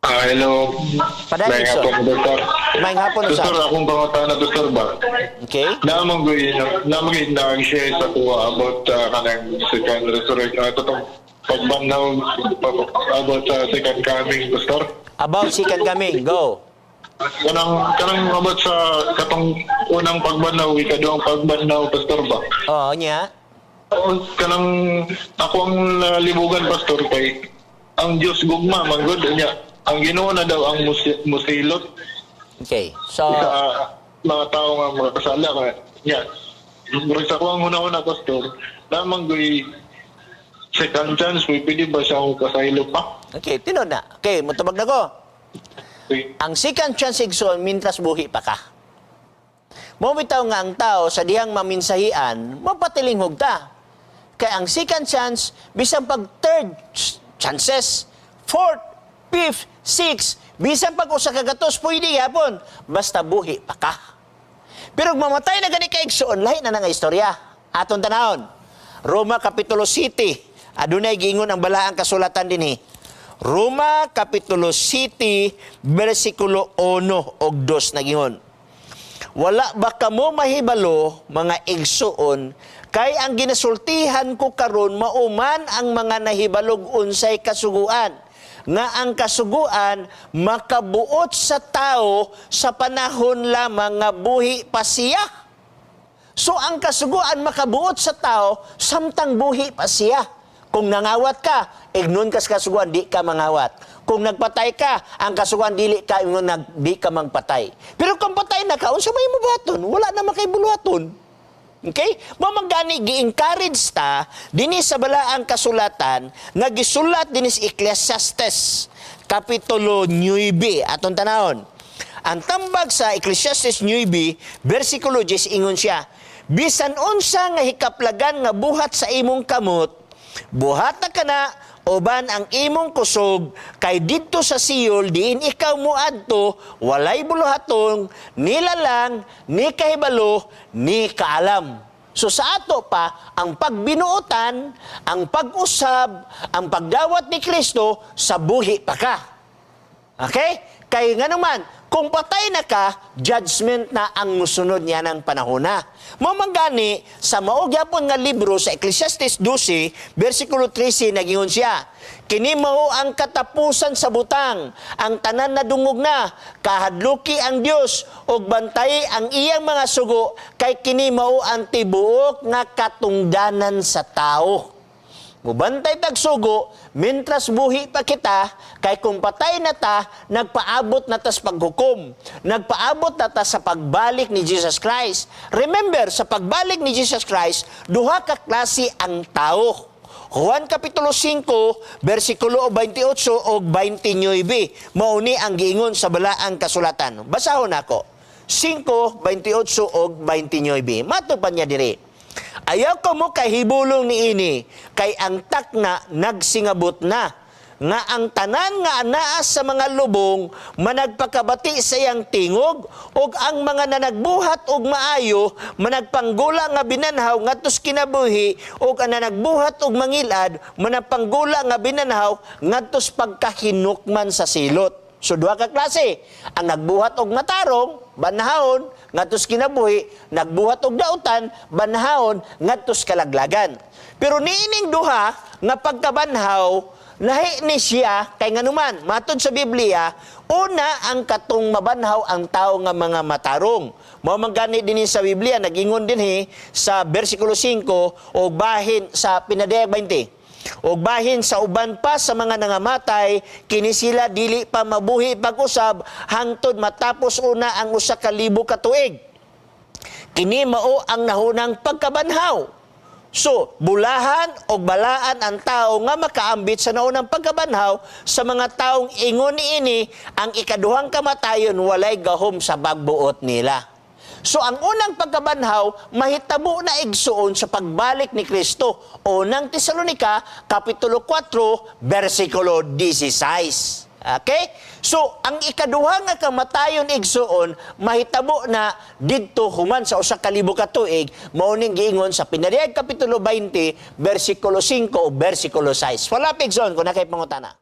Ah, hello. Padayon, May sir. hapon, Doktor. Maayong hapon Doktor, usab. Akong pangutana, Doktor ba? Okay? Naamang ko yun, naamang yun nag-share sa kuha about kanang second resurrection, totoong pagbanhaw about sa second coming, Doktor. About second coming, go. Kanang about sa katong unang pagbanhaw, ikaduhang pagbanhaw, Pastor ba? Oh, nya. Oo, kanang ako ang nalibugan, Pastor, kay ang Diyos gugma man gud niya. Ang Ginoo na daw ang musilot Okay. So, sa mga tao nga makakasala ka niya. Murag sa ako ang una-una, Pastor, lamang goy second chance, pwede ba siya akong kasaylo pa? Okay, tinuod na. Okay, mutubag na ko. Okay. Ang second chance, igsoon, mintras buhi pa ka. Mao bitaw nga ang tao sa dihang maminsahian, mapatilingog ta. Kay ang second chance, bisan pag third chances, fourth, fifth, sixth, bisan pag usa ka gatos, pwede gyapon. Basta buhi pa ka. Pero kung mamatay na gani ka, igsoon, lahi na na nga istorya. Aton tanawon. Roma Kapitulo City. Adunay giingon ang balaang kasulatan dinhi. Roma Kapitulo City, versikulo 1 ug 2 nagingon. "Wala ba kamo mahibalo, mga igsuon, kay ang ginasultihan ko karon mauman ang mga nahibalog unsay kasuguan, nga ang kasuguan makabuot sa tao sa panahon lamang nga buhi pa siya?" So ang kasuguan makabuot sa tao samtang buhi pa siya. Kung nangawat ka, ignon ka sa kasuguan, di ka mangawat. Kung nagpatay ka, ang kasuguan dili ka ingon di ka mangpatay. Pero kung patay na ka, unsa may mabuhaton? Wala na makay buluhaton. Okay? Mao man gani gi-encourage ta dinhi sa balaang kasulatan nga gisulat dinhi sa Ecclesiastes kapitulo 9, atong tanawon. Ang tambag sa Ecclesiastes 9 versikulo 10, ingon siya, "Bisan unsa nga hikaplagan nga buhat sa imong kamot, buhata kana uban ang imong kusog, kay didto sa Sheol diin ikaw moadto walay buluhaton, nilalang, ni kahibalo, ni kaalam." So sa ato pa, ang pagbinuotan, ang pag-usab, ang pagdawat ni Kristo sa buhi pa ka. Okay? Kay nga naman, kung patay na ka, judgment na ang musunod niya ng panahon na. Mao man gani, sa mao gyapon nga libro sa Ecclesiastes 12, versikulo 13, nagingon siya, "Kini mao ang katapusan sa butang, ang tanan na dungog na, kahadluki ang Dios ug bantay ang iyang mga sugo, kay kini mao ang tibuok nga katungdanan sa tao." Mubantay tag sugo, mintras buhi pa kita, kay kung patay na ta, nagpaabot na ta sa paghukom. Nagpaabot na ta sa pagbalik ni Jesus Christ. Remember, sa pagbalik ni Jesus Christ, duha ka klase ang tao. Juan Kapitulo 5, versikulo 28 o 29. Mao ni ang giingon sa balaang kasulatan. Basahon nako. 5, 28 o 29. Mato pa niya diri. "Ayaw kamo kahibulong niini, kay ang takna nagsingabot na, nga ang tanan nga anaa sa mga lubong managpakabati sa iyang tingog, ug ang mga nanagbuhat og maayo managpanggula nga binanhaw ngadtos kinabuhi, ug ang nanagbuhat og mangilad managpanggula nga binanhaw ngadtos pagkahinukman sa silot." So duha ka klase. Ang nagbuhat og matarong, banhawon ngadtos kinabuhi, nagbuhat og dautan, banhawon ngadtos kalaglagan. Pero niining duha nga pagkabanhaw, lahi ni siya kay nganuman, matud sa Biblia, una ang katong mabanhaw ang tao nga mga matarong. Mao man gani dinhi sa Biblia nagingon dinhi sa versikulo 5 o bahin sa Pinadayag 20. "Og bahin sa uban pa sa mga nangamatay, kini sila dili pa mabuhi pag-usab hangtod matapos una ang 1,000 ka tuig. Kini mao ang nahunang pagkabanhaw." So, bulahan o balaan ang tao nga makaambit sa naunang pagkabanhaw. Sa mga taong ingon niini, ang ikaduhang kamatayon walay gahom sa pagbuot nila. So ang unang pagkabanhaw mahitabo na, igsuon, sa pagbalik ni Kristo. Unang Tesalonika, Kapitulo 4, versikulo 16. Okay? So, ang ikaduha nga kamatayon, igsuon, mahitabo na didto human sa 1,000 ka tuig, mao ning giingon sa Pinadayag Kapitulo 20, versikulo 5 o versikulo 6. Wala pa, igsuon, kung naa kay pangutana.